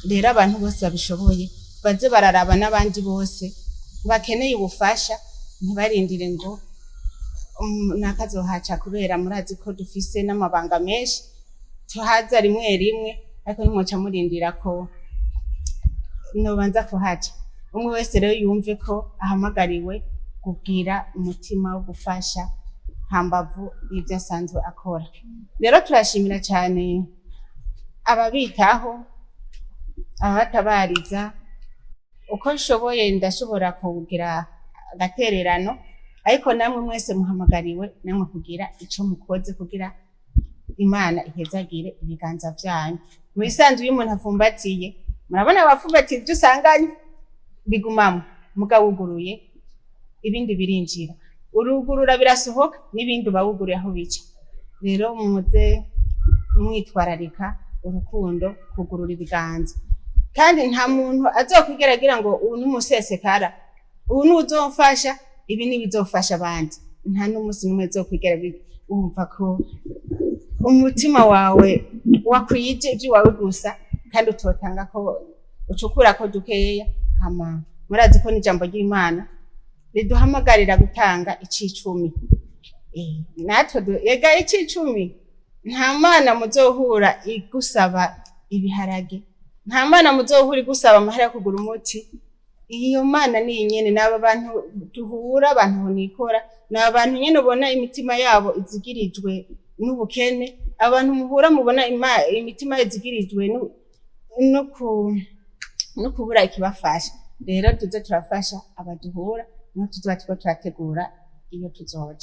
Rero abantu bose babishoboye baze bararaba n'abandi bose bakeneye ubufasha, ntibarindire ngo nakazohaca, kubera murazi ko dufise n'amabanga menshi, tuhaza rimwe rimwe, ariko ntimwoca murindira ko nobanza kuhaca. Umwe wese rero yumve ko ahamagariwe kugira umutima wo gufasha hambavu y'ibyo asanzwe akora. Rero turashimira cyane ababitaho, ababatabariza. Uko nshoboye ndashobora kugira agatererano, ariko namwe mwese muhamagariwe namwe kugira ico mukoze kugira Imana ihezagire ibiganza vyanyu. Mu bisanzwe iyo umuntu afumbatiye, murabona abafumbatiye ibyo usanganye bigumamwo, mugabo wuguruye ibindi birinjira. Urugurura birasohoka, n'ibindi uba wuguruye aho bica. Rero muze mwitwararika urukundo, kugurura ibiganza, kandi nta muntu azokwigera agira ngo ubu n'umusesekara, ubu n'uzomfasha ibi n'ibizofasha abandi. Nta n'umunsi n'umwe azokwigera wumva ko umutima wawe wakwije iby'iwawe gusa kandi utotanga ko ucukura ko dukeya. Hama murazi ko n'ijambo ry'Imana riduhamagarira gutanga icicumi. Natwe ega icicumi, nta mana muzohura igusaba ibiharage, nta mana muzohura igusaba amahera yo kugura umuti. Iyo mana ni nyene n'aba bantu duhura, abantu nikora, ni abantu nyene ubona imitima yabo izigirijwe n'ubukene. Abantu muhura mubona imitima izigirijwe no kubura ikibafasha. Rero tuze turafasha abaduhura, niho tuzoba turiko turategura iyo tuzoja.